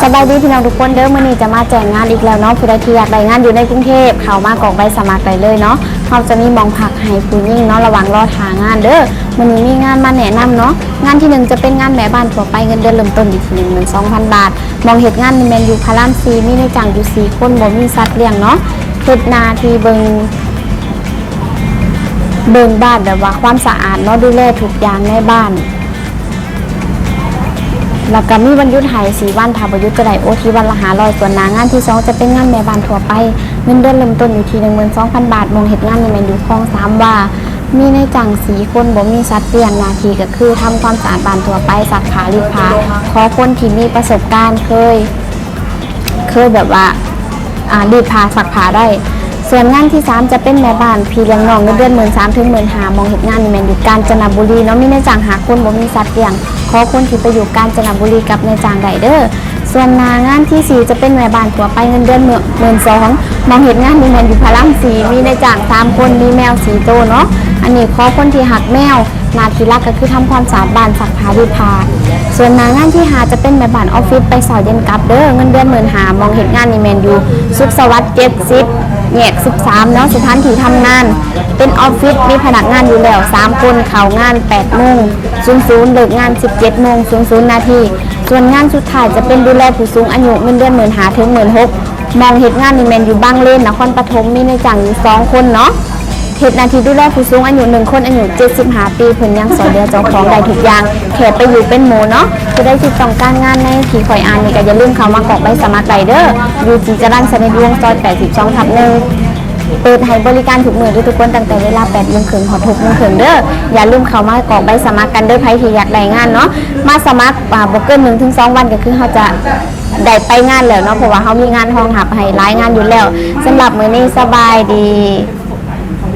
ສະບາຍດີພີ່ນ້ອງທຸກຄົນເດີ ມື້ນີ້ຈະມາແຈ້ງງານອີກແລ້ວເນາະ. ຜູ້ໃດທີ່ຢາກໄດ້ງານຢູ່ໃນກຸງເທບ ເຂົ້າມາກອກໃບສະໝັກໄດ້ເລີຍເນາະ. ເຮົາຈະມີໝ່ອງພັກໃຫ້ຜູ້ຍິງເນາະ ລະຫວ່າງລໍຖ້າງານເດີ. ມື້ນີ້ມີງານມາແນະນຳເນາະ. ງານທີໜຶ່ງຈະເປັນງານແມ່ບ້ານທົ່ວໄປ ເງິນເດືອນເລີ່ມຕົ້ນຢູ່ທີ່ໜຶ່ງໝື່ນສອງພັນບາດ. ໝ່ອງເຮັດງານນີ້ແມ່ນຢູ່ພະລາມສີ່ ມີນາຍຈ້າງຢູ່ສີ່ຄົນ ບໍ່ມີສັດລ້ຽງເນາະ. ເຮັດໜ້າທີ່ເບິ່ງ ເບິ່ງບ້ານແບບວ່າຄວາມສະອາດເນາະ ດູແລທຸກຢ່າງໃນບ້ານ ແລ້ວກະມີວັນຢຸດໃຫ້ສີ່ວັນ ຖ້າບໍ່ຢຸດຈະໄດ້ໂອທີວັນລະຫ້າຮ້ອຍ. ສ່ວນໜ້າງານທີສອງຈະເປັນງານແມ່ບ້ານທົ່ວໄປ ເງິນເດືອນເລີ່ມຕົ້ນຢູ່ທີ່ໜຶ່ງໝື່ນສອງພັນບາດ. ໝ່ອງເຮັດງານນີ້ແມ່ນຢູ່ຄອງສາມວາ ມີນາຍຈ້າງສີ່ຄົນ ບໍ່ມີສັດລ້ຽງ. ໜ້າທີ່ກະຄືທຳຄວາມສະອາດບ້ານທົ່ວໄປ ຊັກຜ້າ ລີດຜ້າ. ຂໍຄົນທີ່ມີປະສົບການເຄີຍ ເຄີຍແບບວ່າ ອ່າ ລີດຜ້າ ຊັກຜ້າໄດ້. ສ່ວນງານທີສາມຈະເປັນແມ່ບ້ານພີ່ລ້ຽງນ້ອງ ເງິນເດືອນໝື່ນສາມເຖິງໝື່ນຫ້າ. ໝ່ອງເຮັດງານນີ້ແມ່ນຢູ່ການຈະນະບູລີເນາະ ມີນາຍຈ້າງຫ້າຄົນ ບໍ່ມີສັດລ້ຽງ. ຂໍຄົນທີ່ໄປຢູ່ການຈະນະບູລີກັບນາຍຈ້າງໄດ້ເດີ. ສ່ວນໜ້າງານທີສີ່ຈະເປັນແມ່ບ້ານທົ່ວໄປ ເງິນເດືອນໝື່ນ ໝື່ນສອງ. ໝ່ອງເຮັດງານນີ້ແມ່ນຢູ່ພະລາມສີ່ ມີນາຍຈ້າງສາມຄົນ ມີແມວສີ່ໂຕເນາະ. ອັນນີ້ຂໍຄົນທີ່ຮັກແມວ. ໜ້າທີ່ຫຼັກກະຄືທຳຄວາມສະອາດບ້ານ ຊັກຜ້າ ລີດຜ້າ. ສ່ວນໜ້າງານທີຫ້າຈະເປັນແມ່ບ້ານອອບຟິດ ໄປເຊົ້າເຢັນກັບເດີ ເງິນເດືອນໝື່ນຫ້າ. ໝ່ອງເຮັດງານນີ້ແມ່ນຢູ່ສຸກສະຫວັດເຈັດສິບ ແຍກສິບສາມເນາະ. ສະຖານທີ່ທຳງານເປັນອອບຟິດ ມີພະນັກງານຢູ່ແລ້ວສາມຄົນ ເຂົ້າງານແປດໂມງສູນສູນ ເລີກງານສິບເຈັດໂມງສູນສູນນາທີ. ສ່ວນງານສຸດທ້າຍຈະເປັນດູແລຜູ້ສູງອາຍຸ ເງິນເດືອນໝື່ນຫ້າເຖິງໝື່ນຫົກ. ໝ່ອງເຮັດງານນີ້ແມ່ນຢູ່ບາງເລນ ນະຄອນປະຖົມ ມີນາຍຈ້າງຢູ່ສອງຄົນເນາະ. ເຮັດໜ້າທີ່ດູແລຜູ້ສູງອາຍຸໜຶ່ງຄົນ ອາຍຸເຈັດສິບຫ້າປີ ເພິ່ນຍັງຊ່ວຍເຫຼືອເຈົ້າຂອງໄດ້ທຸກຢ່າງ ແຄ່ໄປຢູ່ເປັນໝູ່ເນາະ. ຜູ້ໃດທີ່ຕ້ອງການງານໃນທີ່ຂ້ອຍອ່ານນີ້ກະຢ່າລືມເຂົ້າມາກອກໃບສະໝັກໄດ້ເດີ ຢູ່ຈີ່ຈະລັນ ສະໜິດວົງ ຊອຍແປດສິບສອງທັບໜຶ່ງ. ເປີດໃຫ້ບໍລິການທຸກມື້ເດີທຸກຄົນ ຕັ້ງແຕ່ເວລາແປດໂມງເຄິ່ງຮອດຫົກໂມງເຄິ່ງເດີ. ຢ່າລືມເຂົ້າມາກອກໃບສະໝັກກັນເດີ ໃຜທີ່ຢາກໄດ້ງານເນາະ ມາສະໝັກ ອ່າ ບໍ່ເກີນໜຶ່ງເຖິງສອງວັນ ກະຄືເຮົາຈະໄດ້ໄປງານແລ້ວເນາະ ເພາະວ່າເຮົາມີງານຮອງຮັບໃຫ້ຫຼາຍງານຢູ່ແລ້ວ. ສຳລັບມື້ນີ້ສະບາຍດີ.